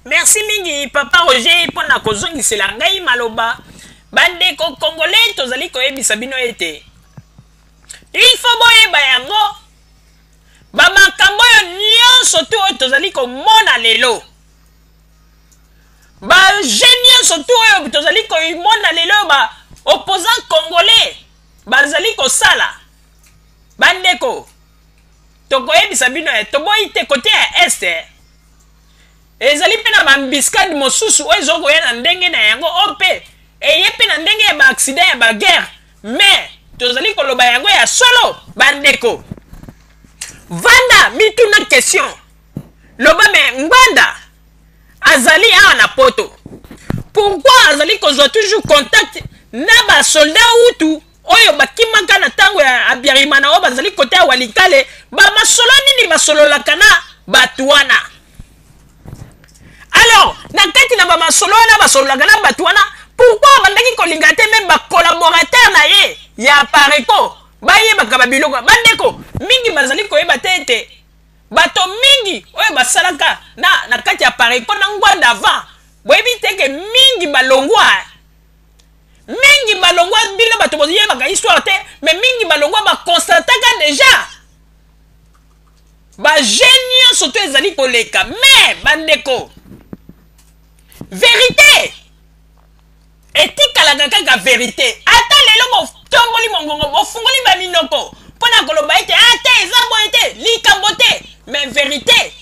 Merci mingi papa Roger mpo na kozongisela ngai maloba. Bandeko congolais, tozali koyebisa bino ete il faut boyeba yango, bamakambo oyo nyonso tu oyo tozali komona lelo, baje nyonso tu oyo tozali komona lelo oyo ba opposant congolais bazali kosala, bandeko, tokoyebisa bino ya toboyi te. Kote ya Est ezali mpe na baembuscade mosusu oyo ezokoya na ndenge na yango, oyo mpe eye mpe na ndenge ya baaccident ya baguerre. Mais tozali koloba yango ya solo, bandeko. Vanda, mituna question, loba: me Ngbanda azali awa na Poto, pourquoi azali kozwa toujours contact na basoldat Hutu oyo bakimaka na ntango ya Habyarimana, oyo bazali kote ya Walikale? Bamasolo nini basololaka na bato wana? Alors, na kati na bamasolo wana basololaka na bato wana, pourquoi bandaki kolinga te même bacollaborateur na ye ya Apareco bayebaka babiloko? Bandeko mingi bazali koyeba te ete bato mingi oyo basalaka na kati ya Apareco na Ngbanda avant, boyebi te ke mingi balongwa, mingi balongwa. Bino bato boyebaka histoire te, mais mingi balongwa, baconstataka déjà baje nyonso to ezali koleka. Mais bandeko, vérité etikalaka kaka vérité. Ata lelo botomboli mongongo, bofungoli baminoko mpo na koloba ete ate eza boye te, likambo te, mais vérité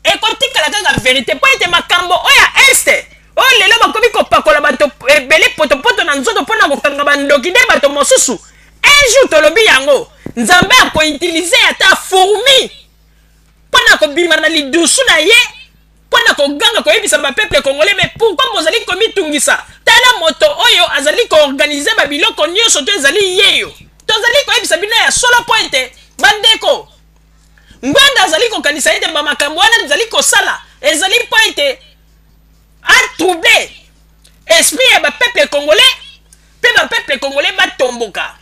ekotikala kaka vérité, mpo ete makambo oyo ya Est oyo lelo bakomi kopakola bato ebele potopoto na nzoto mpo na kokanga bandoki nde bato mosusu. Un jour, tolobi yango, Nzambe akoutiliser ata fourmi mpo na kobima na lidusu na ye mpo na koganga, koyebisa bapeuple congolais: mais pourquoi bozali komitungisa? Tala moto oyo azali koorganiser babiloko nyonso to ezali yeyo. Tozali koyebisa bino ya solo mpo ete, bandeko, Ngbanda azali kokanisa ete bamakambo wana ezali kosala ezali mpo ete atroubler esprit ya bapeuple congolais mpe bapeuple congolais batomboka.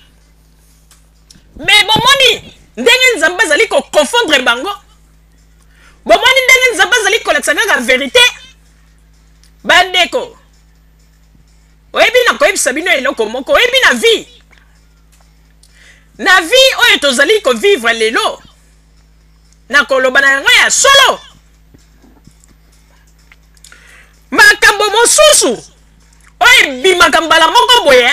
Mais bomoni ndenge Nzambe azali koconfondre bango, bomoni ndenge Nzambe azali kolakisa kaka vérité. Bandeko, oyebi, na koyebisa bino eloko moko. Oyebi, na vie oyo tozali kovivre lelo, na koloba na yango ya solo, makambo mosusu oyo ebimaka mbala moko boye,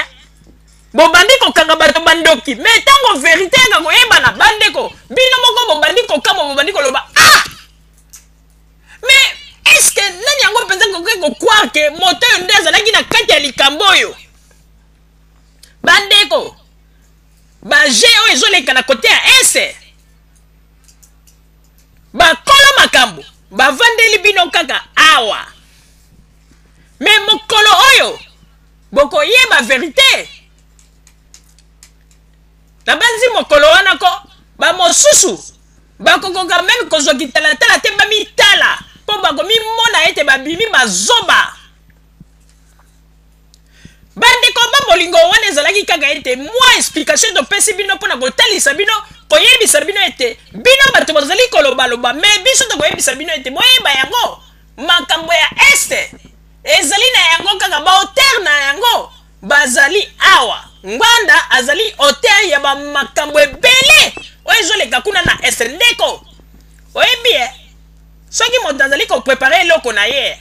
bobandi kokanga bato bandoki, mais ntango vérité yaka koyebana, bandeko, bino moko bobandi kokamwa, bobandi koloba: ah, mais est-ce nani yango mpenza kokoki kocroire ke moto oyo nde azalaki na kati ya likambo oyo? Bandeko, baje oyo ezoleka na kote ya Est, bakolo makambo bavandeli bino kaka awa, mais mokolo oyo bokoyeba vérité, nabanzi mokolo wana ko bamosusu bakokoka même kozwa kitalatala te, bamitala mpo bakomimona ete babimi bazoba. Bandeko babolingo, wana ezalaki kaka ete mwa explication topesi bino mpona kotalisa bino, koyebisa bino ete bino bato bazali kolobaloba, mais biso tokoyebisa bino ete boyeba yango, makambo ya Est ezali na yango kaka baauteur na yango bazali awa. Ngbanda azali auteur ya bamakambo ebele oyo ezoleka kuna na Est. Ndeko, oyebi e, soki moto azali kopréparer eloko na ye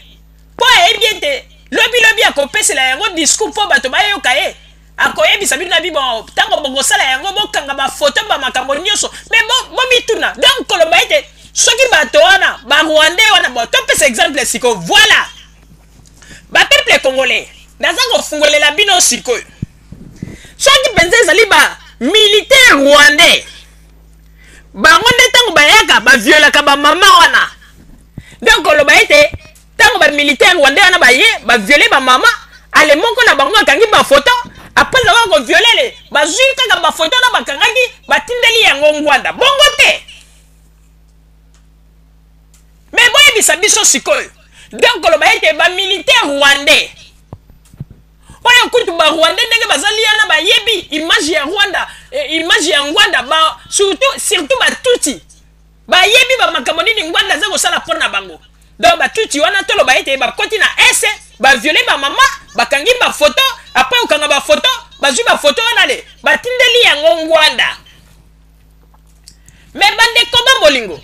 mpo ayebi ete lobilobi akopesela yango discours mpo bato bayoka ye, akoyebisa bino na bibo ntango bokosala yango, bokanga bafoto, bamakambo nyonso. Mais bomituna donc koloba ete soki bato wana, barwandais wana, bo topesa exemple sikoyo, voilà, bapeuple congolais, naza kofungolela bino sikoyo, soki mpenza ezali bamilitaire rwandais, bango nde ntango bayaka baviolaka bamama wana. Donc koloba ete ntango bamilitaire rwandais wana baye bavioler bamama, ale moko na bango akangi bafoto. Après avoir kovioler le, bazwi kaka bafoto wana bakangaki, batindeli yango Ngbanda. Bongo te? Mais boyebisa biso sikoyo, donc koloba ete bamilitaire rwandais oyo kutu barwandais ndenge bazali wana, bayebi image ya Rwanda, image ya Ngbanda ba, surtout batutsi bayebi bamakambo nini Ngbanda aza kosala mpo na bango. Donc batutsi wana toloba ete bakoti na est, baviole bamama, bakangi bafoto. Après kokanga bafoto, bazwi bafoto wana le batindeli yango Ngwanda. Me bandeko ba bolingo,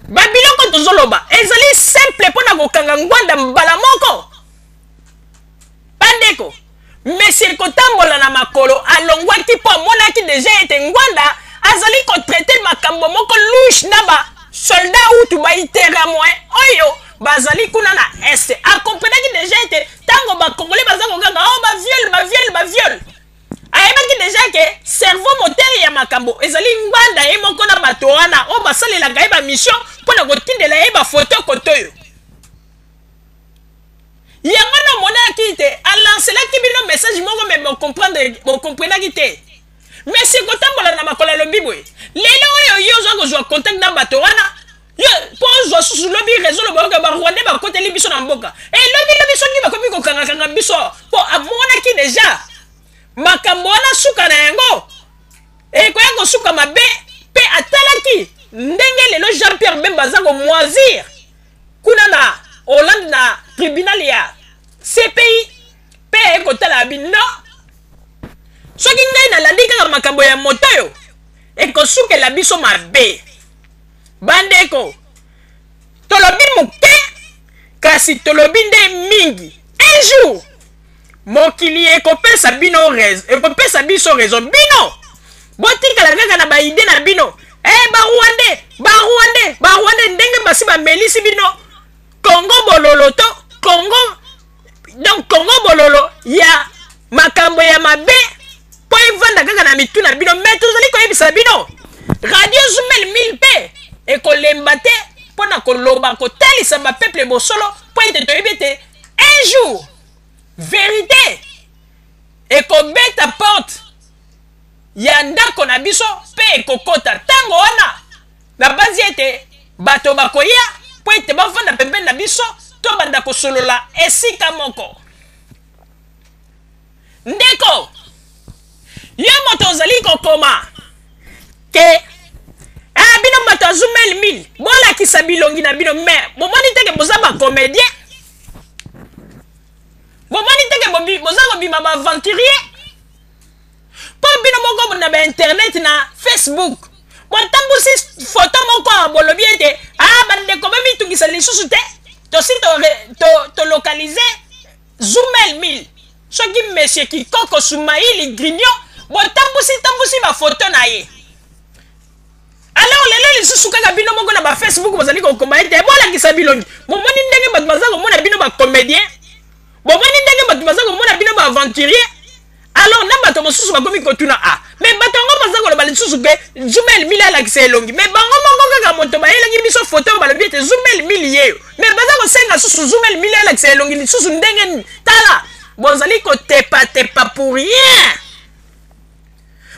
babiloko tozoloba ezali simple mpo na kokanga Ngwanda mbala moko. Bandeko, monsieur kotambola na makolo alongwaki mpo amonaki deja ete Ngwanda azali kotraite makambo moko louche na ba soldat hutu ba Interahamwe oyo bazali kuna na est. Akomprenaki deja ete ntango bakongole baza kokanga oh, baviole baviole baviole, ayebaki deja ke cerveau moteur ya makambo ezali Ngbanda ye moko na bato wana oyo basalelaka ye bamission mpo na kotindela ye bafoto kotoyo. Yango wana omonaki te alancelaki bino message moko, me bocomprendre, bocomprenaki te. Monsieur kotambola na makolo alobi boye, lelo oyo yo oza kozwa contact na bato wana yo mpo ozwa susu lobi réseau, loba oke barwandais bakoteli biso na mboka, elobi lobi soki bakomi kokangakanga biso, mpo amonaki deja makambo wana suka na yango ekoya kosuka mabe. Mpe atalaki ndenge lelo Jean Pierre Bemba aza komoisir kuna na Hollande na tribunal ya CPI, mpe aye kotala bino, soki ngai nalandi kaka makambo ya moto oyo ekosukela biso mabe. Bandeko, tolobi moke kasi tolobi nde mingi. Un jour mokili ekopesa bino raison, ekopesa biso raison. Bino botikala kaka na baide na bino, eh, barwandais, barwandais, barwandais, ndenge basi bamelisi bino Kongo bololo to Kongo, donc Kongo bololo ya makambo ya mabe mpo evanda kaka na mitu na bino. Me tozali koyebisa bino, Radio Zumel 1000 mpe ekolemba te mpo na koloba, kotalisa bapeuple bosolo, mpo ete toyebi ete un jour verité ekobeta porte ya ndako na biso mpe ekokota. Ntango wana nabanzi ete bato bakoya mpo ete bavanda pembeni na biso, tobanda kosolola esika moko. Ndeko, yo moto ozali kokoma ke ah, bino bato ya Zumel 1000 bolakisa bilongi na bino, me bomoni teke boza bacomédien, bomoni teke boza kobima baaventurier, mpo bino moko na bainternet na Facebook botambusi foto moko awa, bolobi ete ah, bandeko bamitungisa lisusu te, tosi tolokalize to Zumel 1000, soki monsieur Kikoko Sumaili Grignon, botambusi tambusi bafoto na ye. Alors lelo lisusu kaka bino moko na bafacebook bozali kokoma ete bolakisa bilongi. Bomoni ndenge bato baza komona bino bacomédien, bomoni ndenge bato baza komona bino baaventurier. Alors na bato mosusu bakomi kotuna, ah, me bato yango baza koloba lisusu ke Zumel 1000 alakisa elongi, me bango moko kaka moto bayelaki biso foto, balobi ete Zumel 1000 yeyo, me baza kosenga susu Zumel 1000 alakisa elongi lisusu ndenge nini? Tala, bozali kotepatepa pour rien,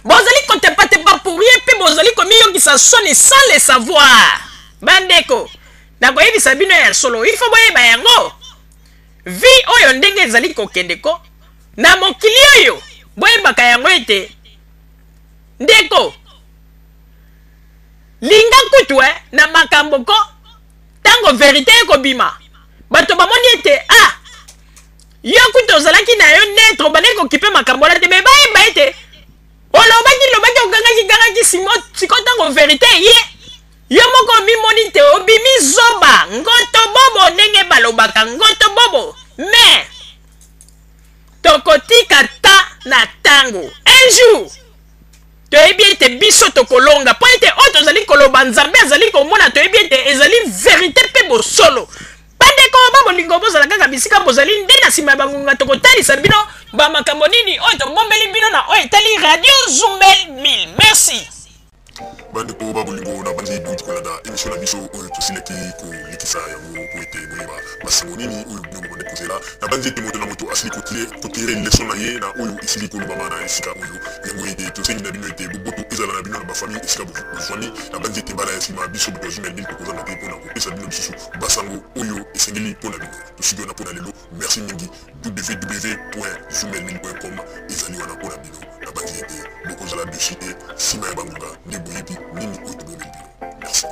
bozali kotepatepa pour rien, mpe bozali komiyokisa soni sans le savoir. Bandeko, nakoyebisa bino ya solo, il faut boyeba yango. Vie oyo ndenge ezali kokende ko na mokili oyo, boyebaka yango ete ndeko linga kutu eh, na makambo ko ntango verite ekobima, bato bamoni ete ah, yo kutu ozalaki na yo netre, obandaki kokipe makambo wana te, me bayeba ete olobaki lobaki, ogangaki gangaki, siko ntango verite eye, yo moko omimoni te obimi zoba, ngoto bobo, ndenge balobaka ngoto bobo. Me tokotika ta na ntango, un jour toyebi ete biso tokolonga, mpo ete oyo tozali koloba Nzambe azali komona, toyebi ete ezali verite mpe bosolo. Bandeko ba bolingo, bozala kaka bisika bozali, nde na nsima ya bangonga tokotalisa bino bamakambo nini oyo tobombeli bino na oyo etali Radio Zumel 1000. Merci. Bandeko ba bolingo, na banzi bouti kolanda émission na biso oyo tosilaki kolekisa yango po ete boyeba basango nini oyo bino bobandi kozela. Na banzi ete moto na moto asili kotire leson na ye na oyo esili kolobama na esika oyo. Yango ete tosengi na bino ete boboto ezala na bino na bafamille esika bozwami. Na banzi ete mbala ya nsima biso bato ya Zumel 1000 tokozanga te mpona kopesa bino lisusu basango oyo esengeli mpo na bino. Tosuki wana mpo na lelo. Merci mingi. www.zumel1000.com ezali wana mpo na bino. Nabanzi ete bokozala dessus te nsima ya bangonga nde boyebi nini oyo tobomeli bino. Merci.